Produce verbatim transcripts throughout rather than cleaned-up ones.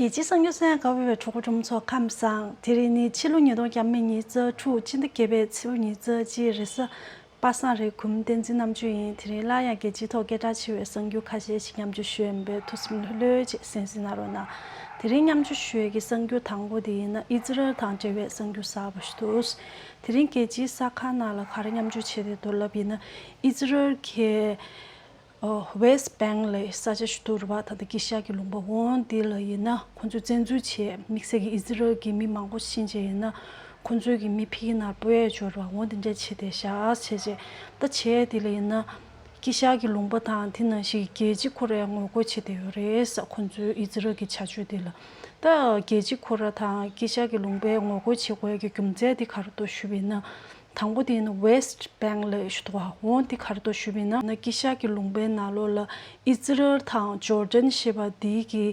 རྒྱལ་སྤྱིའི་གསར་འགྱུར་གསན་གནང་བའི་གྲོགས་པོ་གྲོགས་མོ་ཚོ་ཁམས་བཟང་། དེ་རིང་ནི་ཕྱི་ལོ་ཉིས་སྟོང་ཉི་ཤུ་རྩ་དྲུག་སྤྱི་ཟླ་བརྒྱད་པའི་ཚེས་པ་ཉི་ཤུ་རྩ་གཅིག་རེས་གཟའ་པ་སངས་རེད། གུས་མོ་བསྟན་འཛིན་རྣམ་དཔྱོད་ཡིན། དེ་རིང་སླར་ཡང་རྒྱལ་སྤྱིའི་ཐོག་སྐད་གྲགས་ཆེ་བའི་གསར་འགྱུར་ཁ་ཤས་ཤིག་མཉམ་སྤྱོད་ཞུ་ཡས་ཡིན་པས་ཐུགས་སེམས་ལྷོད་ལྷོད་བྱས་གསན་གཟིགས་གནང་རོགས་གནང་། དེ་རིང་མཉམ་སྤྱོད་ཞུ་ཡས་ཀྱི་གསར་འགྱུར་དང་པོ་དེ་ཡིན་ན་ཨི་ཛི་རལ་དང་འབྲེལ་བའི་གསར་འགྱུར་གསར་པ་ཞིག་འདུག་དེ་རིང་རྒྱལ་སྤྱིའི་གསར་ཁང་ནང་ལ་ག་རེ་མཉམ་སྤྱོད་བྱས་ཏེ་འདུག་ལབ་ཡིན་ན། ཨི་ཛི་རལ་གྱི་ཨོ། West Bank ལབ་ས་ཆ་ཞིག་འདུག་རེད་པ། ད་ལྟ་དཀྱིལ་ཤར་གྱི་ལུང་པ་འོ་འདི་ལ་ཡིན་ན་ཁོང་ཚོས་བཙན་འཛུལ་བྱས། དམིགས་བསལ་གྱི་ཨི་ཛི་རལ་གྱི་མི་མང་པོ་ཕྱིན་བྱས་ཡིན་ན་ཁོང་ཚོའི་གི་མི་ཕ་གི་ནང་སྤོ་ཡས་འབྱོར་བ་འོ་འདི་འདྲ་བྱས་ཏེ་བཞག་བྱས་རྗེས། ད་བྱས་འདི་ལ་ཡིན་ན་དཀྱིལ་ཤར་གྱི་ལུང་པ་དང་དེ་ནང་བཞིན་རྒྱལ་སྤྱི་ཁོ་རའི་ངོ་རྒོལ་བྱེད་བསྡད་ཡོད་རེད་ས། ཁོང་ཚོའི་ཨི་ཛི་རལ་གྱི་བྱ་སྤྱོད་འདི་ལ། ད་རྒྱལ་སྤྱི་ཁོ་ར་དང་དཀྱིལ་ཤར་གྱི་ལུང་པའི་ངོ་རྒོལ་བྱེད་དགོས་ཀྱི་རྒྱུ་མཚན་འདི་ག་རེ་འདུག་ཞུས་པ་ཡིན་ན། དང་པོ་དེ་ཡིན་ན་West Bank ལབ་ཞུ་དོ། འོ་འདི་ག་རེ་འདུག་ཞུས་པ་ཡིན་ན་དཀྱིལ་ཤར་གྱི་ལུང་པའི་ནང་ལོགས་ལ་ཨི་ཛི་རལ་དང་ཇོར་ཌན་ཞེས་པ་འདི་གི་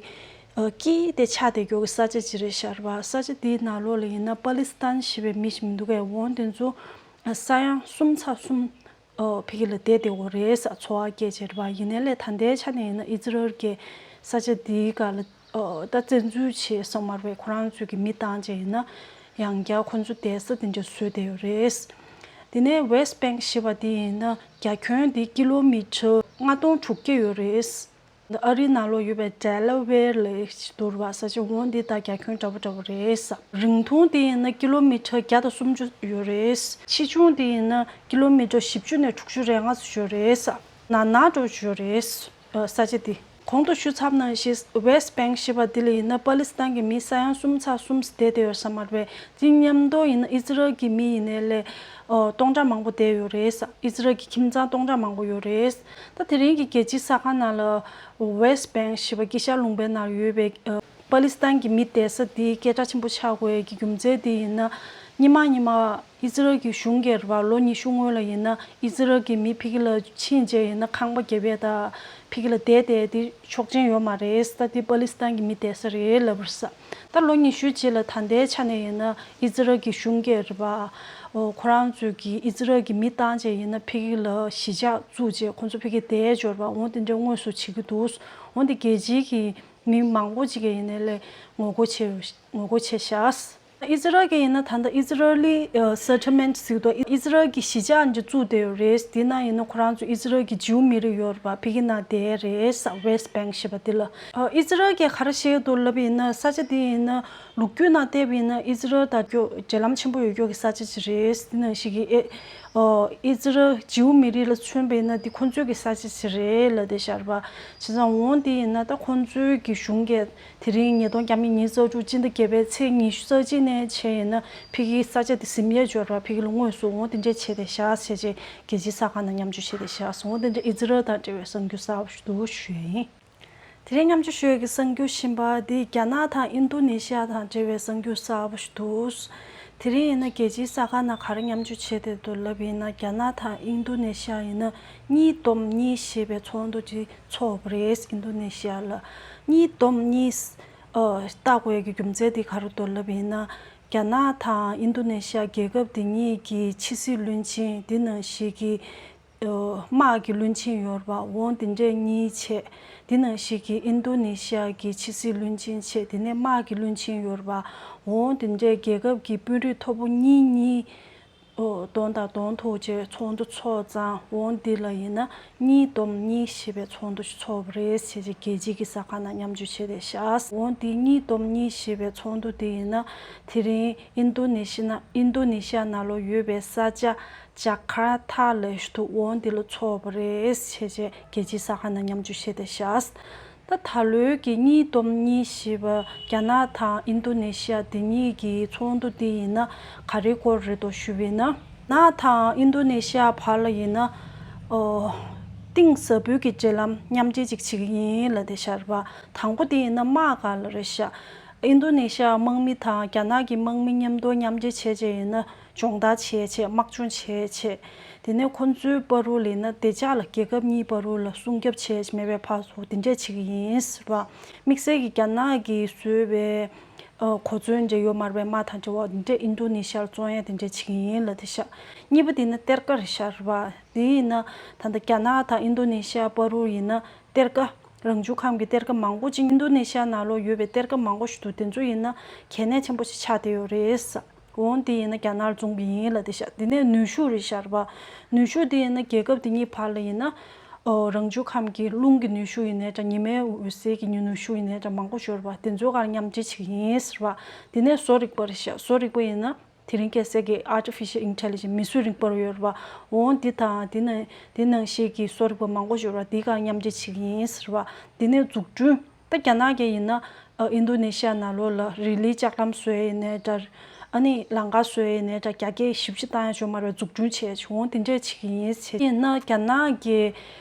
ཨ་དཀྱིལ་དེ་ཆགས་བསྡད་ཀྱོག་གི་ས་ཆ་ཅིག་རེད་ཤག་རེད་པ། ས་ཆ་དེའི་ནང་ལོགས་ལ་ཡིན་ན་པ་ལི་སི་ཐན་ཞེས་པའི་མི་ཞིག་མི་འདུག་གས། འོ་དེ་ཚོ་ས་ཡང་གསུམ་ཚ་གསུམ་ཨ་ཕ་གི་ལ་བསྡད་བསྡད་ཡོད་རེད་ས། འཚོ་བ་སྐྱེལ་བྱས་རེད་པ། ཡིན་ནའི་ལས་ད་ལྟའི་ཆ་ནས་ཡིན་ན་ཨི་ཛི་རལ་གྱི་ས་ཆ་འདིའི་སྒང་ལ་ཨོ། ད་བཙན་འཛུལ་བྱས་སོང་མ་རེད་པས། ཁོ་རང་ཚོས་ཀྱི་མི་བཏང་བྱས་ཡིན་ན་ཡང་བསྐྱར་ཁོ་ཚོ་བསྡད་ས་དེ་འདྲ་བཟོས་བསྡད་ཡོད་རེད། དེ་ནས་West Bank ཞེས་པ་དེ་ཡིན་ན་རྒྱ་ཁྱོན་དེ་ཀི་ལོ་མི་ཊར་ལྔ་སྟོང་དྲུག་བརྒྱ་ཡོད་རེད། ཨ་རིའི་ནང་ལོགས་ཡོད་པའི་Delaware ལབ་ཞིག་འདུག་རེད་པ། ས་ཆ་འོ་འདི་དང་རྒྱ་ཁྱོན་འདྲ་པོ་འདྲ་པོ་རེད་ས། རིང་ཐུང་དེ་ཡིན་ན་ཀི་ལོ་མི་ཊར་བརྒྱ་དང་སུམ་ཅུ་ཡོད་རེད། ཆེ་ཆུང་དེ་ཡིན་ན་ཀི་ལོ་མི་ཊར་བཞི་བཅུ་ནས་དྲུག་ཅུ་རེ་ལྔ་ཙམ་ཡོད་རེད་ས། ནར་ནར་འགྲོ་ཡོད་རེད། ཨ་ས་ཆ་འདི། གོང་དུ་ཞུས་ཚར་བ་ནང་བཞིན་West Bank ཞེས་པ་འདི་ལ་ཡིན་ན་པ་ལི་སི་ཐན་གྱི་མི་ས་ཡང་གསུམ་ཚ་གསུམ་བསྡད་བསྡད་ཡོད་ས་མ་རེད་པས། དེ་མཉམ་དུ་ཡིན་ན་ཨི་ཛི་རལ་གྱི་མི་ཡིན་ནའི་ལས་ཨོ་སྟོང་ཕྲག་མང་པོ་བསྡད་ཡོད་རེད་ས། ཨི་ཛི་རལ་གྱི་ཁྱིམ་ཚང་སྟོང་ཕྲག་མང་པོ་ཡོད་རེད། ད་དེ་རིང་གི་རྒྱལ་སྤྱིའི་གསར་ཁང་ནང་ལ་West Bank ཞེས་པ་དཀྱིལ་ཤར་ལུང་པའི་ནང་ཡོད་པའི་ཨ་པ་ལི་སི་ཐན་གྱི་མི་བསྡད་ས་འདི་སྐད་གྲགས་ཆེན་པོ་ཆགས་དགོས་ཀྱི་རྒྱུ་མཚན་འདི་ཡིན་ན། སྔོན་མ་སྔོན་མ་ཨི་ཛི་རལ་གྱི་གཞུང་གིས་རེད་པ། ལོ་ཉི་ཤུ་སྔོན་ལ་ཡིན་ན་ཨི་ཛི་རལ་གྱི་མི་ཕ་གི་ལ་ཕྱིན་བྱས་ཡིན་ན་ཁང་པ་བརྒྱབ་ཡས་དང་ཕ་གི་ལ་བསྡད་བསྡད་དེ་ཆོག་མཆན་ཡོད་མ་རེད། ད་དེ་པ་ལི་སི་ཐན་གྱི་མི་བསྡད་ས་རེད་ལབ་པ་རེད་ས། ད་ལོ་ཉི་ཤུའི་རྗེས་ལ་ད་ལྟའི་ཆ་ནས་ཡིན་ན་ཨི་ཛི་རལ་གྱི་གཞུང་གིས་རེད་པ། ཨོ་ཁོ་རང་ཚོས་ཀྱི་ཨི་ཛི་རལ་གྱི་མི་བཏང་བྱས་ཡིན་ན་ཕ་གི་ལ་གཞིས་ཆགས་བཙུགས་བྱས་ཁོ་ཚོ་ཕ་གི་བསྡད་འབྱོར་བ་འོ་དེ་འདྲ་དངོས་སུ་བྱེད་ཀྱི་འདུག་འོ་དེ་རྒྱལ་སྤྱིའི་གི་མི་མང་པོ་ཅིག་གིས་ཡིན་ནའི་ལས་ངོ་རྒོལ་བྱས་ངོ་རྒོལ་བྱས་ཤག་ཨི་ཛི་རལ་གྱི་ཡིན་ན་ད་ལྟ་ཨི་ཛི་རལ་ལི་ཨ་སེ་ཊལ་མེན་ཊི་ཟེར་དུས་ཨི་ཛི་རལ་གྱི་གཞིས་ཆགས་འདི་བཙུགས་བསྡད་ཡོད་རེད། དེ་ན་ཡིན་ན་ཁོ་རང་ཚོ་ཨི་ཛི་རལ་གྱི་ཇིའུ་མི་རིགས་ཡོད་རེད་པ། ཕ་གི་ནང་བསྡད་རེད་ས། West Bank ཞེས་པ་འདི་ལ། ཨ་ཨི་ཛི་རལ་གྱིས་ག་རེ་བཤད་འདུག་ལབ་ཡིན་ན་ས་ཆ་འདི་ཡིན་ན་ལོ་རྒྱུས་ནང་བལྟས་པ་ཡིན་ན་ཨི་ཛི་རལ་དང་ཀྱོ་འབྲེལ་ལམ་ཆེན་པོ་ཡོད་ཀྱོག་གི་ས་ཆ་ཅིག་རེད། དེ་ནང་བཞིན་གྱི་ཨེ་ཨོ་ཨི་ཛི་རལ་ཇིའུ་མི་རིགས་ལ་མཚོན་པ་ཡིན་ན་འདི་ཁོང་ཚོའི་གི་ས་ཆ་ཅིག་རེད་ལབ་བསྡད་ཤག་རེད་པ། བྱས་ཙང་འོ་འདི་ཡིན་ན་ད་ཁོང་ཚོའི་གི་གཞུང་གིས་དེ་རིང་ཉིས་སྟོང་ཉི་ཤུ་རྩ་དྲུག་སྤྱི་ཟླ་བརྒྱད་པའི་ཚེས་ཉི་ཤུ་རྩ་གཅིག་ནས་བྱས་ཡིན་ན་ཕ་གིའི་ས་ཆ་དེ་ཟིན་ཡས་འབྱོར་བ་ཕ་གི་ལ་དངོས་སུ་འོ་དེ་འདྲས་བྱས་ཏེ་བཞག་བྱས་རྗེས་རྒྱལ་སྤྱིའི་གསར་ཁང་ནང་མཉམ་སྤྱོད་བྱས་ཏེ་བཞག་སོང་། འོ་དེ་འདྲས་ཨི་ཛི་རལ་དང་འབྲེལ་བའི་གསར་འགྱུར་གསར་པ་ཞིག་འདུག་ཞུ་ཡ་ཡིན། དེ་རིང་མཉམ་སྤྱོད་ཞུ་ཡས་ཀྱི་གསར་འགྱུར་གཞན་པ་འདི་རྒྱ་ནག་དང་ཨིན་རྡུ་ནེ་ཤི་ཡ་དང་འབྲེལ་བའི་གསར་འགྱུར་གསར་པ་ཞིག་འདུག་དེ་རིང་ཡིན་ན་རྒྱལ་སྤྱིའི་གསར་ཁང་ནང་ག་རེ་མཉམ་སྤྱོད་བྱས་བསྡད་འདུག་ལབ་ཡིན་ན་རྒྱ་ནག་དང་ཨིན་རྡུ་ནེ་ཤི་ཡ་ཡིན་ན་གཉིས་བསྡོམས་གཉིས་ཞེས་པའི་ཚོགས་འདུ་ཅིག་ཚོགས་པ་རེད། ཨིན་རྡུ་ནེ་ཤི་ཡ་ལ་གཉིས་བསྡོམས་གཉིས་ཨ་བཏགས་དགོས་ཀྱི་རྒྱུ་མཚན་དེ་ག་རེ་འདུག་ལབ་ཡིན་ན་རྒྱ་ནག་དང་ཨིན་རྡུ་ནེ་ཤི་ཡ་རྒྱལ་ཁབ་དེ་གཉིས་ཀྱི་ཕྱི་སྲིད་བློན་ཆེན་དེ་ནང་བཞིན་གྱི་ཨ་དམག་གི་བློན་ཆེན་ཡོད་རེད་པ། འོ་དེ་འདྲས་གཉིས་བྱས། དེ་ནང་བཞིན་གྱི་ཨིན་རྡུ་ནེ་ཤི་ཡ་གི་ཕྱི་སྲིད་བློན་ཆེན་བྱས། དེ་ནས་དམག་གི་བློན་ཆེན་ཡོད་རེད་པ། འོ་དེ་འདྲས་རྒྱལ་ཁབ་ཀྱི་དཔོན་རིགས་མཐོ་པོ་གཉིས་གཉིས་ཨོ་གདོང་དང་གདོང་ཐུག་བྱས་ཚོགས་འདུ་ཚོགས་ཙང་འོ་འདི་ལ་ཡིན་ན་གཉིས་བསྡོམས་གཉིས་ཞེས་པའི་ཚོགས་འདུ་ཞིག་ཚོགས་པ་རེད་ཟེར་བྱས་རྒྱལ་སྤྱིའི་གི་གསར་ཁང་ནང་མཉམ་སྤྱོད་བྱས་ཏེ་བཞག་འོ་འདི་གཉིས་བསྡོམས་གཉིས་ཞེས་པའི་ཚོགས་འདུ་འདི་ཡིན་ན་དེ་རིང་ཨིན་རྡུ་ནེ་ཤི་ན་ཨིན་རྡུ་ནེ་ཤི་ཡ་ནང་ལོགས་ཡོད་པའི་ས་ཆ་ཇ་ཀར་ཐ་ལབ་ཞིག་འདུག་འོ་འདི་ལ་ཚོགས་པ་རེད་ཟེར་བྱས་རྒྱལ་སྤྱིའི་གསར་ཁང་ནང་མཉམ་སྤྱོད་བྱས་ཏེ་བཞག་ད་ད་ལོའི་གི་གཉིས་བསྡོམས་གཉིས་ཞེས་པ་རྒྱ་ནག་དང་ཨིན་རྡུ་ནེ་ཤི་ཡ་འདི་གཉིས་ཀྱི་ཚོགས་འདུ་འདི་ཡིན་ན་ག་རེའི་སྐོར་རེད་འདུག་ཞུས་པ་ཡིན་ན། རྒྱ་ནག་དང་ཨིན་རྡུ་ནེ་ཤི་ཡ་བར་ལ་ཡིན་ན་ཨོ་གཏིང་ཟབ་པོའི་གི་འབྲེལ་ལམ་མཉམ་འབྲེལ་ཅིག་བྱེད་ཀྱི་ཡིན་ལབ་བསྡད་ཤག་རེད་པ། དང་པོ་དེ་ཡིན་ན་དམག་སྒང་ལ་རེད་ཤག་ཨིན་རྡུ་ནེ་ཤི་ཡ་དམག་མི་དང་རྒྱ་ནག་གི་དམག་མི་མཉམ་དུ་མཉམ་འབྲེལ་བྱས་བྱས་ཡིན་ན་སྦྱོང་བརྡར་བྱས་བྱས་དམག་སྦྱོང་བྱས་བྱས། དེ་ནས་ཁོང་ཚོའི་བར་དུ་ལ་ཡིན་ན་བདེ་འཇགས་ལ་རྒྱལ་ཁབ་གཉིས་བར་དུ་ལ་སྲུང་སྐྱོབ་བྱས་མེད་པའི་ཕར་ཚུར་དེ་འདྲས་བྱེད་ཀྱི་ཡིན་ཟེར་བ། དམིགས་བསལ་གྱི་རྒྱ་ནག་གིས་བཟོས་པའི་ཨ་གོ་མཚོན་འདྲ་ཡོད་མ་རེད་པས། དམག་དང་འབྲེལ་བ་དེ་འདྲས་ཨིན་རྡུ་ནེ་ཤི་ཡར་བཙོང་ཡ་དེ་འདྲས་བྱེད་ཀྱི་ཡིན་ལབ་བསྡད་ཤག་གཉིས་པ་དེ་ནི་གཏེར་ཁ་རེད་ཤག་རེད་པ། དེ་ཡིན་ན་ད་ལྟ་རྒྱ་ནག་དང་ཨིན་རྡུ་ནེ་ཤི་ཡ་བར་དུ་ཡིན་ན་གཏེར་ཁ་ རང་བྱུང་ཁམས་ཀྱི་གཏེར་ཁ་མང་པོ་ཅིག་ཨིན་ཌོ་ནེ་ཤི་ཡ་ནང་ལོགས་ཡོད་པའི་གཏེར་ཁ་མང་པོ་ཞིག་འདུག་དེ་ཚོ་ཡིན་ན་གལ་གནད་ཆེན་པོ་ཞིག་ཆགས་བསྡད་ཡོད་རེད། འོང་དེ་ཡིན་ན་རྒྱ་ནག་ལ་བཙོང་གི་ཡིན་ལབ་དེ་ཤག་དེ་ནས་ནུས་ཤུགས་རེད་ཤག་རེད་པ། ནུས་ཤུགས་དེ་ཡིན་ན་རྒྱལ་ཁབ་དེ་གཉིས་བར་ལ་ཡིན་ན། ཨོ། རང་བྱུང་ཁམས་ཀྱི་རླུང་གི་ནུས་ཤུགས་ཡིན་ནའི་འདྲ། ཉི་མའི་འོད་ཟེར་གྱི་ནུས་ཤུགས་ཡིན་ནའི་འདྲ། མང་པོ་ཞིག་ཡོད་རེད་པ། དེ་ཚོའི་སྒང་མཉམ་འབྲེལ་བྱེད་ཀྱི་ཡིན་ཟེར་བ། དེ་ནས་བཟོ་རིག་པ་རེད་ཤག་བཟོ་རིག་པ་ཡིན་ན། དེ་རིང་ཁ་སང་གི་artificial intelligence མིས་བཟོས་རིག་པ་ཡོད་རེད་པ། འོང་འདི་དང་འདི་ནང་འདི་ནང་བཞིན་གྱི་བཟོ་རིག་པ་མང་པོ་ཞིག་ཡོད་རེད་པ། འདིའི་སྒང་མཉམ་འབྲེལ་བྱེད་ཀྱི་ཡིན་ཟེར་བ། དེ་ནས་འཛུགས་སྐྲུན། ད་རྒྱ་ནག་གིས་ཡིན་ན། ཨ། ཨིན་ཌོ་ནེ་ཤི་ཡ་ནང་ལོགས་ལ་རི་ལིའི་ལྕགས་ལམ་བཟོ་ཡས་ཡིན་ནའི་འདྲ། ཨ་ནི་ལམ་ཁ་བཟོ་ཡས་ཡིན་ནའི་འདྲ། རྒྱ་སྐྱེད་ཞིབ་ཕྱི་བཏང་ཡས་ཡོད་མ་རེད། འཛུགས་སྐྲུན་བྱས་བྱས། འོང་དེ་འདྲས་བྱེད་ཀྱི་ཡིན་ཟེར། ཡིན་ན་རྒྱ་ནག་གིས་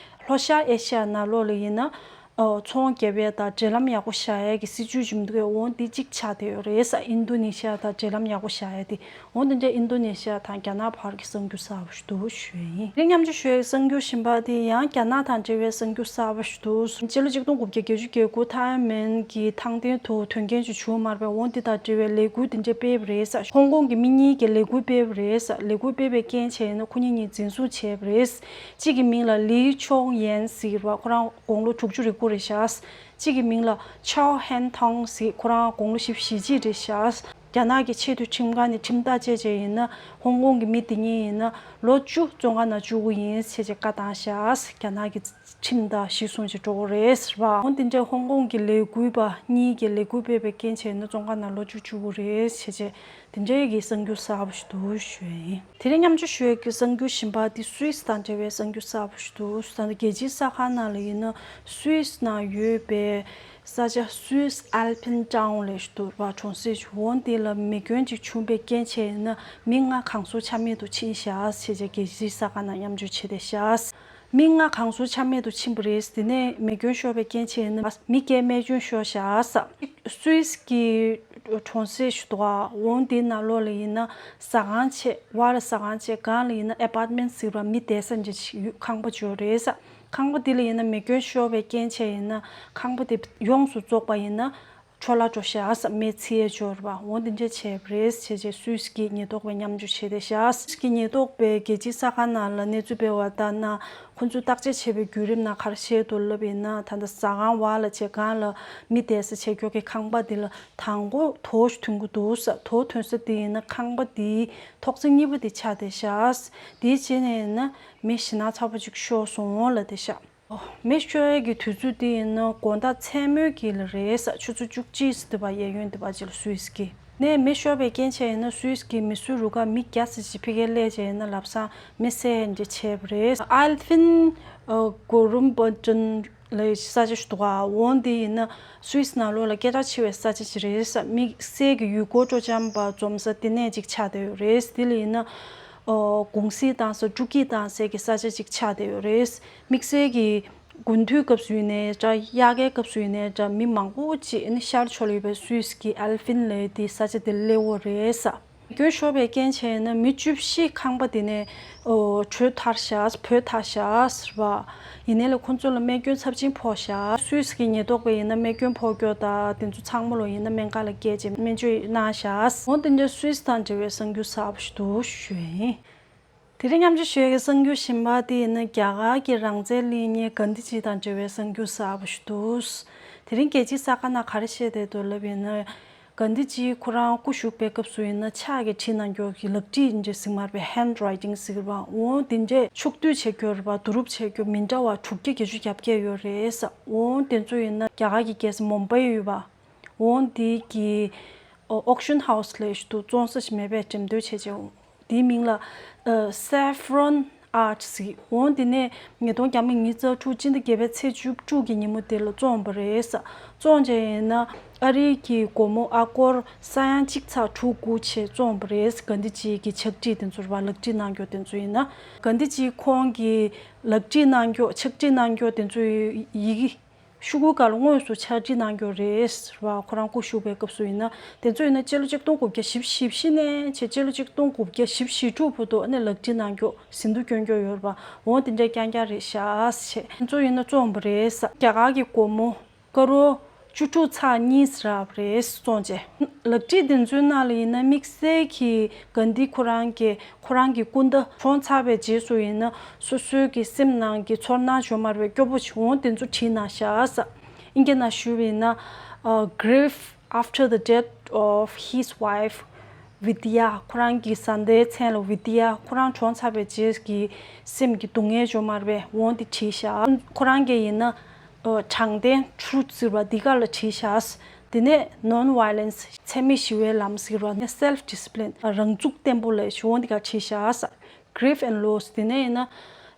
ལྷོ་ཤར་ཨེ་ཤི་ཡ་ནང་ལོགས་ལ་ཡིན་ན། ཨ། ཚོང་རྒྱག་ཡས་དང་འབྲེལ་ལམ་ཡག་པོ་བཞག་ཡས་ཀྱི་སྲིད་ཇུས་ཅིག་འདུག་འོང་འདི་གཅིག་ཆགས་བསྡད་ཡོད་རེད་ཟེར། ཨིན་ཌོ་ནེ་ཤི་ཡ་དང་འབྲེལ་ལམ་ཡག་པོ་བཞག་ཡས་དེ། འོ་དེ་འདྲའི་ཨིན་ཌོ་ནེ་ཤི་ཡ་དང་རྒྱ་ནག་བར་གྱི་གསར་འགྱུར་གསར་པ་ཞིག་འདུག་ཞུ་ཡ་ཡིན། དེ་མཉམ་དུ་ཞུ་ཡའི་གསར་འགྱུར་གཞན་པ་དེ་ཡང་རྒྱ་ནག་དང་འབྲེལ་བའི་གསར་འགྱུར་གསར་པ་ཞིག་འདུག་སྤྱི་ལོ་གཅིག་སྟོང་དགུ་བརྒྱ་བརྒྱད་ཅུ་གྱ་དགུ་ཐའེ་ཝན་གྱི་ཐང་སྟེང་དུ་དོན་རྐྱེན་ཞིག་བྱུང་མ་རེད་པས། འོ་འདི་དང་འབྲེལ་བའི་ལས་འགུལ་དེ་འདྲ་སྤེལ་བ་རེད་ཟེར། ཧོང་ཀོང་གི་མི་གཉིས་ཀྱིས་ལས་འགུལ་སྤེལ་བ་རེད་ཟེར། ལས་འགུལ་སྤེལ་བའི་རྐྱེན་བྱས་ན་ཁོ་གཉིས་གཉིས་འཛིན་བཟུང་བྱས་པ་རེད། གཅིག་གི་མིང་ལ་ལི་ཆོང་ཡན་ཟེར་བ། ཁོ་རང་དགུང་ལོ་དྲུག་ཅུ་རེ་དགུ་རེད་ཤག་གཅིག་གི་མིང་ལ་ཆའོ་ཧན་ཐང་ཟེར། ཁོ་རང་དགུང་ལོ་བཞི་བཅུ་ཞེ་གཅིག་རེད་ཤག་རྒྱ་ནག་གི་ཆེས་མཐོའི་ཁྲིམས་ཁང་ནས་ཁྲིམས་ཐག་བཅད་བྱས་ཡིན་ན། ཧོང་ཀོང་གི་མི་དེ་གཉིས་ཡིན་ན་ལོ་བཅུ་བཙོན་ཁང་ནང་བཅུག་གི་ཡིན་ཟེར་བྱས་བཀའ་བཏང་ཤག་རྒྱ་ནག་གི་ཁྲིམས་ལྟར་གཞི་བཟུང་བྱས་འགྲོ་གི་རེད་ཟེར་བ། འོ་དེ་འདྲའི་ཧོང་ཀོང་གི་ལས་འགུལ་པ་གཉིས་ཀྱིས་ལས་འགུལ་སྤེལ་བའི་རྐྱེན་བྱས་ན་བཙོན་ཁང་ནང་ལོ་བཅུ་བཅུག་གི་རེད་ཟེར་བྱས། དེ་འདྲའི་གི་གསར་འགྱུར་གསར་པ་ཞིག་འདུག་ཞུ་ཡ་ཡིན། དེ་རིང་མཉམ་སྤྱོད་ཞུ་ཡ་གི་གསར་འགྱུར་གཞན་པ་དེ་སུད་སི་དང་འབྲེལ་བའི་གསར་འགྱུར་གསར་པ་ཞིག་འདུག་ད་ལྟ་རྒྱལ་སྤྱིའི་གསར་ཁང་ནང་ལ་ཡིན་ན་སུད་སི་ནང་ཡོད་པའི་ས་ཆ་Swiss Alpine Town ལབ་ཞིག་འདུག་པ། གྲོང་གསེབ་ཞིག་འོང་དེ་ལ་མེ་སྐྱོན་ཅིག་བྱུང་བའི་རྐྱེན་བྱས་ན་མི་ལྔ་གང་སར་ཆ་མེད་དུ་ཕྱིན་ཤག་ཟེར་བྱས་རྒྱལ་སྤྱིའི་གསར་ཁང་ནང་མཉམ་སྤྱོད་བྱས་བསྡད་ཤག་མི་ལྔ་གང་སར་ཆ་མེད་དུ་ཕྱིན་པ་རེད། དེ་ནས་མེ་སྐྱོན་ཤོར་བའི་རྐྱེན་བྱས་ན་མི་བརྒྱད་རྨས་སྐྱོན་ཤོར་ཤག་སུད་སི་གི་གྲོང་གསེབ་ཞིག་འདུག་པ། འོང་དེའི་ནང་ལོགས་ལ་ཡིན་ན་ཟ་ཁང་བྱས། བར་ལ་ཟ་ཁང་བྱས། སྒང་ལ་ཡིན་ན་ཨེ་པར་ཊི་མེན་ཊི་ཟེར་བ། མི་བསྡད་ས་འདྲ་ཞིག་ཡོད། ཁང་པ་ཅིག་ཡོད་རེད་ཟེར། ཁང་པ་དེ་ལ་ཡིན་ན་མེ་སྐྱོན་ཤོར་བའི་རྐྱེན་བྱས་ཡིན་ན་ཁང་པ་དེ་ཡོངས་སུ་རྫོགས་པ་ཡིན་ན་འཕྲོ་བརླག་འགྲོ་ཤག་ཟེར། མི་ཚེ་ཡས་འབྱོར་བ། འོ་འདི་འདྲ་བྱས་པ་རེད་ཟེར་བྱས་སུད་སི་གི་ཉེན་རྟོག་པས་མཉམ་སྤྱོད་བྱས་བསྡད་ཤག་སུད་སི་གི་ཉེན་རྟོག་པས་རྒྱལ་སྤྱིའི་གསར་ཁང་ནང་ལ་གནས་ཚུལ་སྤེལ་བ་ལྟར་ན། ཁོ་ཚོས་བརྟག་དཔྱད་བྱས་པའི་བརྒྱུད་རིམ་ནང་ག་རེ་བཤད་འདུག་ལབ་ཡིན་ན། ད་ལྟ་ཟ་ཁང་བར་ལ་བྱས། སྒང་ལ་མི་བསྡད་ས་བྱས་རྒྱུ་གི་ཁང་པ་འདི་ལ་དང་པོ་དོ་ཞིག་ཐོན་གྱི་འདུག་ཟེར། དོ་ཐོན་ས་དེ་ཡིན་ན་ཁང་པ་དེའི་ཐོག་བརྩེགས་གཉིས་པ་དེ་ཆགས་བསྡད་ཤག་དེའི་རྗེས་ནས་ཡིན་ན་མི་ཞེད་སྣང་ཚ་པོ་ཅིག་ཤོར་སོང་ལབ་བསྡད་ཤག་མི་ཤོར་ཡས་ཀྱི་དུས་ཚོད་དེ་ཡིན་ན་དགོང་དག་མཚན་མོའི་དཀྱིལ་ལ་རེད་ཟེར། ཆུ་ཚོད་བཅུ་གཅིག་ཙམ་དེ་བར། གཡས་གཡོན་དེ་བར་ཅིག་ལ་སུད་སི་གི། ནས་མེ་ཤོར་བའི་རྐྱེན་བྱས་ཡིན་ན་སུད་སི་གི་མི་སེར་རུ་ཁག་མི་བརྒྱ་ཙམ་ཞིག་ཕ་གིར་སླེབས་བྱས་ཡིན་ན་ལམ་སང་མེ་བསད་འདྲ་བྱས་པ་རེད། ཨལ་ཕིན་གོ་རུམ་པོ་ཏན་ལབ་ས་ཆ་ཞིག་འདུག་ག་འོང་དེ་ཡིན་ན་སུད་སི་ནང་ལོགས་ལ་སྐད་གྲགས་ཆེ་བའི་ས་ཆ་ཞིག་རེད་ཟེར། དམིགས་བསལ་གྱི་ཡུལ་སྐོར་སྤྲོ་འཆམ་པ་འཛོམས་ས་དེ་ནས་ཅིག་ཆགས་བསྡད་ཡོད་རེད། དེ་ལ་ཡིན་ན་གུང་གསེང་བཏང་ས། སྤྲོ་སྐྱིད་བཏང་སའི་གི་ས་ཆ་ཅིག་ཆགས་བསྡད་ཡོད་རེད། དམིགས་བསལ་གྱི་དགུན་དུས་སྐབས་སུ་ཡིན་ནའི་འདྲ། དབྱར་ཁའི་སྐབས་སུ་ཡིན་ནའི་འདྲ། མི་མང་པོ་ཅིག་ཨ་ནི་ཤར་ཕྱོགས་ལ་ཡོད་པའི་སུད་སི་གི་ཨལ་ཕིན་ལབ་དེ་ས་ཆ་དེར་སླེབས་ཡོད་རེད་ཟེར། མེ་སྐྱོན་ཤོར་བའི་རྐྱེན་བྱས་ན་མི་བཅུ་བཞི་ཁང་པ་དེ་ནས་བྲོས་ཐར་ཤག་བྲོས་ཐར་ཤག་ཟེར་བ། ཡིན་ནའི་ལས་ཁོ་ཚོ་ལ་རྨས་སྐྱོན་ཚབས་ཆེན་ཕོག་ཤག་སུད་སི་གི་ཉེན་རྟོག་པས་ཡིན་ན་རྨས་སྐྱོན་ཕོག་རྒྱུ་དང་དེ་ཚོ་ཚང་མ་ལ་ཡིན་ན་སྨན་ཁང་ལ་བསྐྱལ་རྗེས་སྨན་བཅོས་གནང་ཤག་འོ་དེ་འདྲའི་སུད་སི་དང་འབྲེལ་བའི་གསར་འགྱུར་གསར་པ་ཞིག་འདུག་ཞུ་ཡ་ཡིན། དེ་རིང་མཉམ་སྤྱོད་ཞུ་ཡ་གི་གསར་འགྱུར་གཞན་པ་དེ་ཡིན་ན་རྒྱ་གར་གྱི་རང་བཙན་གླེང་མཁན་གྷན་དྷི་ཇི་དང་འབྲེལ་བའི་གསར་འགྱུར་གསར་པ་ཞིག་འདུག་དེ་རིང་རྒྱལ་སྤྱིའི་གསར་ཁང་ནང་ག་རེ་བཤད་བསྡད་འདུག་ལབ་ཡིན་ན། གྷན་དྷི་ཇི་ཁོ་རང་སྐུ་བཞུགས་པའི་སྐབས་སུ་ཡིན་ན་ཕྱག་གིས་བྲིས་གནང་རྒྱུ་གི་ལག་བྲིས་འདྲ་ཟེར་མ་རེད་པས། ཧེན་ཌི་རའི་ཊིང་ཟེར་བ། འོ་དེ་འདྲས་ཕྱོགས་བསྡུས་བྱེད་རྒྱུ་རེད་པ། བསྡུ་རུབ་བྱེད་རྒྱུ་མི་འདྲ་བ་དྲུག་བརྒྱ་བརྒྱད་ཅུ་གྱ་བརྒྱད་ཡོད་རེད་ཟེར། འོ་དེ་ཚོ་ཡིན་ན་རྒྱ་གར་གྱི་རྒྱལ་ས་མུམ་བྷའི་ཡོད་པ། འོ་དེ་གི་ཨོ་ཨོག་ཤན་ཧའུ་སི་ལབ་ཞིག་འདུག་བཙོང་ས་ཞིག་མེད་པས་འགྲེམས་སྟོན་བྱས་བྱས། འོ་དེའི་མིང་ལ་ཨ་Saffron Art ཟེར། འོ་དེ་ནས་ཉིས་སྟོང་ཉི་ཤུ་རྩ་དྲུག་སྤྱི་ཟླ་བརྒྱད་པའི་ཚེས་བཅུ་དྲུག་གི་ཉིན་མོ་དེ་ལ་བཙོངས་པ་རེད་ཟེར། བཙོངས་བྱས་ཡིན་ན་ཨ་རིའི་གི་སྒོར་མོ་ཨ་སྒོར་ས་ཡ་གཅིག་ཚེག་དྲུག་དགུ་བྱས་བཙོངས་པ་རེད། གྷན་དྷི་ཇི་གི་ཕྱག་བྲིས་དེ་ཚོ་རེད་པ། ལག་བྲིས་གནང་རྒྱུ་དེ་ཚོ་ཡིན་ན། གྷན་དྷི་ཇི་ཁོང་གི་ལག་བྲིས་གནང་རྒྱུ། ཕྱག་བྲིས་གནང་རྒྱུ་དེ་ཚོའི་ཡི་གེ་ཤོག་གུའི་སྒང་ལ་དངོས་སུ་ཕྱག་བྲིས་གནང་རྒྱུ་རེད་ཟེར་བ། ཁོ་རང་སྐུ་བཞུགས་པའི་སྐབས་སུ་ཡིན་ན། དེ་ཚོ་ཡིན་ན་སྤྱི་ལོ་ཆིག་སྟོང་དགུ་བརྒྱ་བཞི་བཅུ་ཞེ་བཞི་ནས་བྱས་སྤྱི་ལོ་ཆིག་སྟོང་དགུ་བརྒྱ་བཞི་བཅུ་ཞེ་དྲུག་བར་དུ་ཨ་ནི་ལག་བྲིས་གནང་རྒྱུ། ཟིན་ཐོ་སྐྱོན་རྒྱུ་ཡོད་རེད་པ། འོ་དེ་འདྲ་རྐྱང་རྐྱང་རེད་ཤག་ཟེར། དེ་ཚོ་ཡིན་ན་བཙོངས་པ་རེད་ཟེར། རྒྱ་གར་གྱི་སྒོར་མོ་ཀ་རོར་བཅུ་དྲུག་ཚེག་གཉིས་རག་པ་རེད་བཙོངས་བྱས། ལག་བྲིས་དེ་ཚོའི་ནང་ལ་ཡིན་ན་དམིགས་བསལ་གྱིས་གྷན་དྷི་ཁོ་རང་གི་ཁོ་རང་གི་སྐུ་ཟླ་གྲོངས་ཚར་བའི་རྗེས་སུ་ཡིན་ན་སོ་སོའི་གི་སེམས་ནང་གི་ཚོར་སྣང་ཡོད་མ་རེད་པས་སྐྱོ་པོ་ཞིག་འོང་དེ་ཚོ་བྲིས་གནང་ཤག་ཨིན་སྐད་ནང་ཞུས་པ་ཡིན་ན། Grief after the death of his wife Vidya. ཁོ་རང་གི་བཟའ་ཟླའི་མཚན་ལ་Vidya. ཁོ་རང་གྲོངས་ཚར་བའི་རྗེས་ཀྱི་སེམས་ཀྱི་སྡུག་བསྔལ་ཡོད་མ་རེད་པས་འོང་དེ་བྲིས་ཤག་ཁོ་རང་གིས་ཡིན་ན། ཨ། དྲང་བདེན་truth ཟེར་བ་འདི་ག་ལ་བྲིས་ཤག་དེ་ནས་non violence འཚེ་མེད་ཞི་བའི་ལམ་ཟེར་བ་ནས་self discipline རང་ཚུགས་བརྟན་པོ་ལ་ཞུ་འོང་འདི་ག་བྲིས་ཤག Grief and loss དེ་ནས་ཡིན་ན།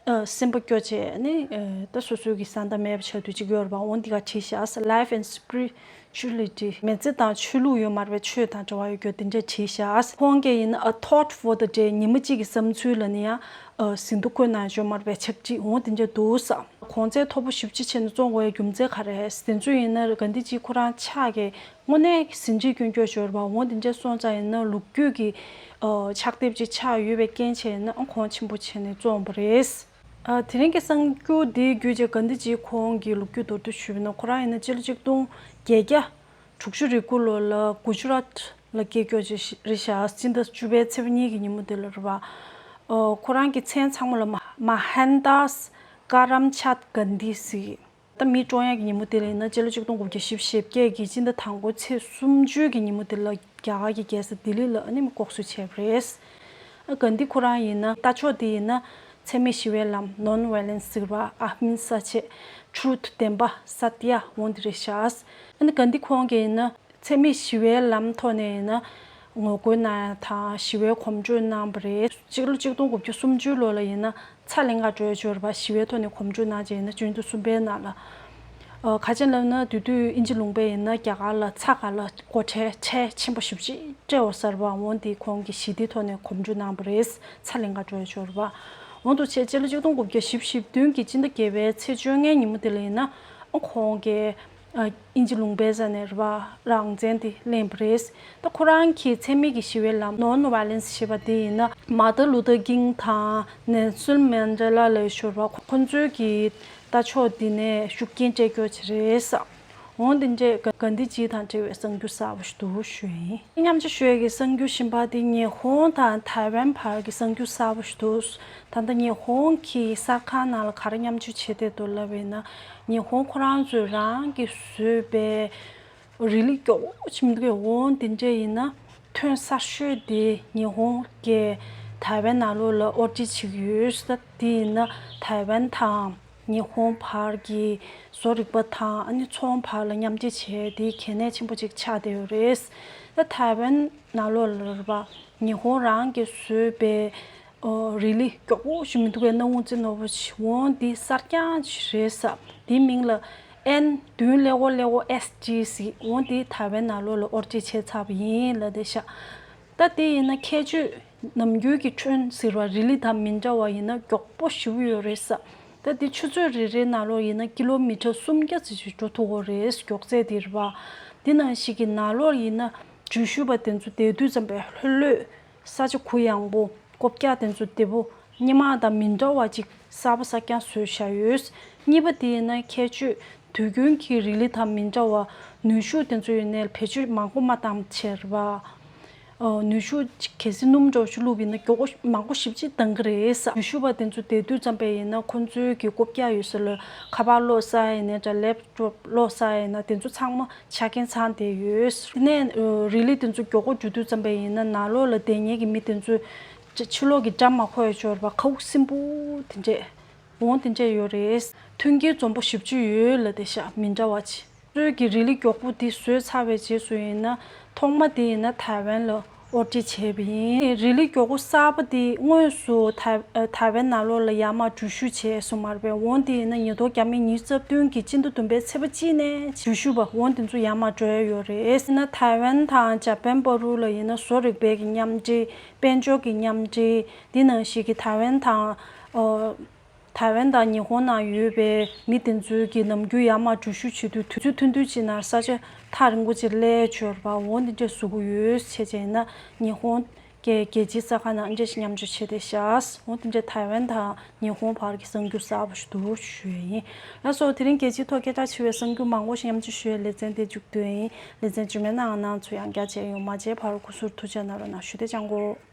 ཨ། སེམས་པ་སྐྱོ་བྱས་ནི། ཨ། ད་སོ་སོའི་གི་བཟའ་ཟླ་མེད་པ་ཆགས་དུས་གཅིག་ཡོད་རེད་པ་འོང་འདི་ག་བྲིས་ཤག Life and spirituality མི་ཚེ་དང་ཆོས་ལུགས་ཡོད་མ་རེད་པས་ཆོས་དང་འབྲེལ་བ་ཡོད་རྒྱུ་དེ་འདྲས་བྲིས་ཤག་ཁོང་གིས་ཡིན་ན་A thought for the day ཉི་མ་གཅིག་གི་བསམ་ཚུལ་ལ་ནི་ཡང་། ཨ། ཟིན་ཐོ་བཀོད་གནང་ཡོད་མ་རེད་པས་ཆག་ཅིག་འོང་དེ་འདྲས་འདུག་ས། གོང་ཚད་མཐོ་པོ་ཞེ་པོ་ཅིག་བྱས་ནས་བཙོང་དགོས་ཡ་རྒྱུ་མཚན་ག་རེ་རེད། དེ་ཚོ་ཡིན་ན་གྷན་དྷི་ཇི་ཁོ་རང་ཕྱག་གིས་དངོས་གནས་ཟིན་བྲིས་སྐྱོན་སྐྱོན་ཡོད་རེད་པ་འོང་དེ་འདྲས་སོང་ཙང་ཡིན་ན་ལོ་རྒྱུས་ཀྱི། ཨ། ཕྱག་དེབ་ཅིག་ཆགས་ཡོད་པའི་རྐྱེན་བྱས་ན་གོང་ཆེན་པོ་བྱས་ནས་བཙོང་བ་རེད། ཨ། དེ་རིང་གི་གསར་འགྱུར་འདིའི་བརྒྱུད་བྱས་གྷན་དྷི་ཇི་ཁོང་གི་ལོ་རྒྱུས་མདོར་བསྡུས་ཞུས་པ་ཡིན་ན་ཁོ་རང་ཡིན་ན་སྤྱི་ལོ་ཆིག་སྟོང་བརྒྱད་བརྒྱ་དྲུག་ཅུ་རེ་དགུ་ལོ་ལ་གུ་ཇི་རཱཏ་ལ་སྐྱེས་སྐྱོ་ཅིག་རེད་ཤག་སྤྱི་ཟླ་བཅུ་པའི་ཚེས་པ་གཉིས་ཀྱི་ཉིན་མོ་དེ་ལ་རེད་པ། ཨ། ཁོ་རང་གི་མཚན་ཚང་མ་ལ་མ་མ་ཧན་དཱས་ཀ་རམ་ཆཱད་གྷན་དྷི་ཟེར། ད་མི་བཀྲོངས་ཡག་གི་ཉིན་མོ་དེ་ལ་ཡིན་ན་སྤྱི་ལོ་ཆིག་སྟོང་དགུ་བརྒྱ་བཞི་བཅུ་ཞེ་བརྒྱད་ཀྱི་སྤྱི་ཟླ་དང་པོའི་ཚེས་སུམ་ཅུ་གི་ཉིན་མོ་དེ་ལ་རྒྱ་གར་གྱི་རྒྱལ་ས་ལྡི་ལི་ལ་ཨ་ནི་ལྐོག་གསོད་བྱས་པ་རེད། ཨ། གྷན་དྷི་ཁོ་རང་ཡིན་ན་ལྟ་ཕྱོགས་དེ་ཡིན་ན་འཚེ་མེད་ཞི་བའི་ལམ་non violence ཟེར་བ་ཨ་ཧིང་ས་བྱས་truth བདེན་པ་སཏྱ་འོང་དེ་རེད་ཤག་ཨ་ནི་གྷན་དྷི་ཁོང་གིས་ཡིན་ན། འཚེ་མེད་ཞི་བའི་ལམ་ཐོག་ནས་ཡིན་ན་ངོ་རྒོལ་གནང་ཡ་དང་ཞི་བའི་གོམ་བགྲོད་གནང་བ་རེད། སྤྱི་ལོ་ཆིག་སྟོང་དགུ་བརྒྱ་སུམ་ཅུ་ལོ་ལ་ཡིན་ན་ཚྭ་ལེན་ག་འགྲོ་ཡ་ཅིག་ཡོད་རེད་པ། ཞི་བའི་ཐོག་ནས་གོམ་བགྲོད་གནང་བྱས་ཡིན་ན་ཆུ་ཚོད་གསུམ་པའི་ནང་ལ། ཨ། ག་རེ་ལབ་ན་དེ་དུས་དབྱིན་ཇི་ལུང་པས་ཡིན་ན་རྒྱ་གར་ལ་ཚྭ་ག་ལ་སྒོ་ཁྲལ་ཁྲལ་ཆེན་པོ་ཞེ་པོ་ཅིག་སྤྲད་འོ་ཟེར་བ་འོང་དེ་ཁོང་གིས་ཞི་བདེའི་ཐོག་ནས་གོམ་བགྲོད་གནང་བ་རེད། ཚྭ་ལེན་ག་འགྲོ་ཡ་ཅིག་ཡོད་རེད་པ། འོང་དུ་བྱས་སྤྱི་ལོ་ཆིག་སྟོང་དགུ་བརྒྱ་བཞི་བཅུ་ཞེ་བདུན་གྱི་སྤྱི་ཟླ་བརྒྱད་པའི་ཚེས་བཅོ་ལྔའི་ཉིན་མོ་དེ་ལ་ཡིན་ན་ཁོང་གིས། ཨ། དབྱིན་ཇི་ལུང་པའི་རྩ་ནས་རེད་པ། རང་བཙན་དེ་ལེན་པ་རེད། ད་ཁོ་རང་གིས་འཚེ་མེད་ཀྱི་ཞི་བའི་ལམ་non violence ཞེས་པ་དེ་ཡིན་ན་མཱ་ཏིན་ལུ་ཐར་ཀིང་དང་ནེལ་སོན་མན་ཌེ་ལ་ལ་ཞུ་བ་ཁོ་ཚོའི་གི་ལྟ་ཕྱོགས་འདི་ནས་ཤུགས་རྐྱེན་སྤྲད་ཀྱོག་ཅིག་རེད་ས། འོང་དེ་འདྲས་གྷན་དྷི་ཇི་དང་འབྲེལ་བའི་གསར་འགྱུར་གསར་པ་ཞིག་འདུག་ཞུ་ཡིན། མཉམ་སྤྱོད་ཞུ་ཡས་ཀྱི་གསར་འགྱུར་གཞན་པ་དེ་ཉི་ཧོང་དང་ཐའེ་ཝན་བར་གྱི་གསར་འགྱུར་གསར་པ་ཞིག་འདུག་ད་ལྟ་ཉི་ཧོང་གི་གསར་ཁང་ནང་ལ་ག་རེ་མཉམ་སྤྱོད་བྱེད་བསྡད་འདུག་ལབ་པ་ཡིན་ན། ཉི་ཧོང་ཁོ་རང་ཚོས་རང་གིས་བཟོས་པའི་རི་ལི་མགྱོགས་པོ་ཅིག་མི་འདུག་གས། འོང་དེ་འདྲས་ཡིན་ན་ཐོན་གསར་ཤོས་དེ་ཉི་ཧོང་གིས་ཐའེ་ཝན་ནང་ལོགས་ལ་དབོར་འདྲེན་བྱེད་ཀྱི་ཡོད། ད་དེ་ཡིན་ན་ཐའེ་ཝན་དང་ཉི་ཧོང་བར་གྱི་བཟོ་རིག་པ་དང་ཨ་ནི་ཚོང་བར་ལ་མཉམ་འབྲེལ་བྱས་དེ་གལ་གནད་ཆེན་པོ་ཅིག་ཆགས་བསྡད་ཡོད་རེད། ད་ཐའེ་ཝན་ནང་ལོགས་ལ་རེད་པ། ཉི་ཧོང་རང་གིས་བཟོས་པའི་ཨོ། རི་ལི་མགྱོགས་པོ་ཞིག་མི་འདུག་གས། སྣང་ངོ་ཙི་ནོར་བུ་ཞིག་འོང་འདི་གསར་རྐྱང་ཞིག་རེད་ས། འདིའི་མིང་ལ་ཨེན་བདུན་ཀླད་ཀོར་ཀླད་ཀོར་ཨེས་ཇི་ཟེར། འོང་འདི་ཐའེ་ཝན་ནང་ལོགས་ལ་དབོར་འདྲེན་བྱས་ཚར་བ་ཡིན་ལབ་བསྡད་ཤག་ད་དེ་ཡིན་ན་ཁྱད་ཆོས་ནམ་རྒྱུན་གྱི་ཁྲོན་ཟེར་བ་རི་ལི་དང་མི་འདྲ་བ་ཡིན་ན་མགྱོགས་པོ་ཞེ་པོ་ཡོད་རེད་ས། ད་འདི་ཆུ་ཚོད་རེ་རེའི་ནང་ལོགས་ཡིན་ན་ཀི་ལོ་མི་ཊར་སུམ་བརྒྱ་ཙམ་ཞིག་འགྲོ་ཐུབ་ཀྱི་རེད། མགྱོགས་ཚད་འདི་རེད་པ། འདི་ནང་བཞིན་གྱི་ནང་ལོགས་ཡིན་ན་འགྲུལ་བཞུད་པ་དེ་ཚོ་བསྡད་དུས་ཙམ་པས་ལྷོད་ལྷོད། ས་ཆ་གུ་ཡངས་པོ། སྒོ་བརྒྱ་དེ་ཚོ་བདེ་པོ། སྔོན་མ་དང་མི་འདྲ་བ་ཅིག་གསར་པ་གསར་རྐྱང་བཟོས་བཞག་ཡོད། གཉིས་པ་དེ་ཡིན་ན་ཁྱད་ཆོས་དུས་རྒྱུན་གྱི་རི་ལི་དང་མི་འདྲ་བ། ནུས་ཤུགས་དེ་ཚོ་ཡིན་ནའི་བེད་སྤྱོད་མང་པོ་མ་བཏང་བྱས་རེད་པ། ཨོ། ནུས་ཤུགས་གལ་སྲིད་སྣུམ་འདྲ་བོ་ཞིག་བླུགས་པ་ཡིན་ན་མགྱོགས་པོ་མང་པོ་ཞེ་པོ་ཅིག་འདང་གི་རེད་ས། ནུས་ཤུགས་པ་དེ་ཚོ་བསྡད་དུས་ཙམ་པས་ཡིན་ན་ཁོང་ཚོའི་གི་སྒོ་བརྒྱ་ཡོད་ས་ལ་ཁ་པར་ཀློག་ས་ཡིན་ནའི་འདྲ། ལེབ་ཀློག་ས་ཡིན་ན་དེ་ཚོ་ཚང་མ་ཆ་རྐྱེན་ཚང་བསྡད་ཡོད། དེ་ནས་ཨོ། རི་ལི་དེ་ཚོ་མགྱོགས་པོ་རྒྱུག་དུས་ཙམ་པ་ཡིན་ན་ནང་ལོགས་ལ་བསྡད་མཁན་གྱི་མི་དེ་ཚོ་ཕྱི་ཕྱི་ལོགས་ཀྱི་སྒྲ་མ་གོ་ཡ་ཅིག་ཡོད་རེད་པ། ཁ་དབུགས་སིམ་པོ་དེ་འདྲས་འོང་དེ་འདྲས་ཡོད་རེད། མཐུན་རྐྱེན་འཛོམས་པོ་ཞེ་པོ་ཅིག་ཡོད་ལབ་བསྡད་ཤག་མི་འདྲ་བ་ཅིག་ཁོ་ཚོས་ཀྱི་རི་ལི་མགྱོགས་པོ་འདི་བཟོས་ཚར་བའི་རྗེས་སུ་ཡིན་ན་ཐོག་མ་དེ་ཡིན་ན་ཐའེ་ཝན་ལ་དབོར་འདྲེན་བྱས་པ་ཡིན། རི་ལི་མགྱོགས་པོ་གསར་པ་དེ་དངོས་སུ་ཐའེ་ཐའེ་ཝན་ནང་ལོགས་ལ་ཡར་མར་འགྲུལ་བཞུད་བྱས་སོང་མ་རེད་པས། འོང་དེ་ཡིན་ན་ཉིས་སྟོང་ཉི་ཤུ་རྩ་བདུན་གྱི་སྤྱི་ཟླ་བདུན་པའི་ཚེས་པ་གཅིག་ནས་འགྲུལ་བཞུད་པ་འོང་དེ་ཚོ་ཡར་མར་འགྲོ་ཡ་ཡོད་རེད། ཡིན་ན་ཐའེ་ཝན་དང་འཇར་པན་བར་དུ་ལ་ཡིན་ན་བཟོ་རིག་པའི་གི་མཉམ་འབྲེལ། དཔལ་འབྱོར་གྱི་མཉམ་འབྲེལ། འདི་ནང་བཞིན་གྱི་ཐའེ་ཝན་དང་། ཨོ། ཐའེ་ཝན་དང་ཉི་ཧོང་ནང་ཡོད་པའི་མི་དེ་ཚོའི་གི་ནམ་རྒྱུན་ཡར་མར་འགྲུལ་བཞུད་བྱེད་དུས་དུས་ཚོད་ཐུང་ཐུང་ཅིག་ནང་ས་ཆ་ཐག་རིང་པོ་ཅིག་སླེབས་ཡོད་རེད་པ། འོ་འདི་འདྲས་བཟོ་གི་ཡོད་བྱས་བྱས་ན་ཉི་ཧོང་ རྒྱལ་རྒྱལ་སྤྱིའི་ས་ཁ་ནང་འདྲ་ཞིག་མཉམ་སྤྱོད་བྱས་ཏེ་བཞག་འོ་དེ་འདྲ་ཐའེ་ཝན་དང་ཉི་ཧོང་བར་གྱི་གསར་འགྱུར་གསར་པ་ཞིག་འདུག་ཞུ་ཡ་ཡིན། ལགས་སོ། དེ་རིང་རྒྱལ་སྤྱིའི་ཐོག་སྐད་གྲགས་ཆེ་བའི་གསར་འགྱུར་མང་པོ་ཞིག་མཉམ་སྤྱོད་ཞུ་ཡའི་ལེ་ཚན་དེ་མཇུག་བསྡུ་ཡ་ཡིན། ལེ་ཚན་རྗེས་མའི་ནང་ང་ཚོ་ཡང་བསྐྱར་མཇལ་ཡོང་། མ་མཇལ་བར་སྐུ་གཟུགས་ཐུགས་ཅག་གནང་རོགས་གནང་ཞུ། དེ་ཅང་གོ།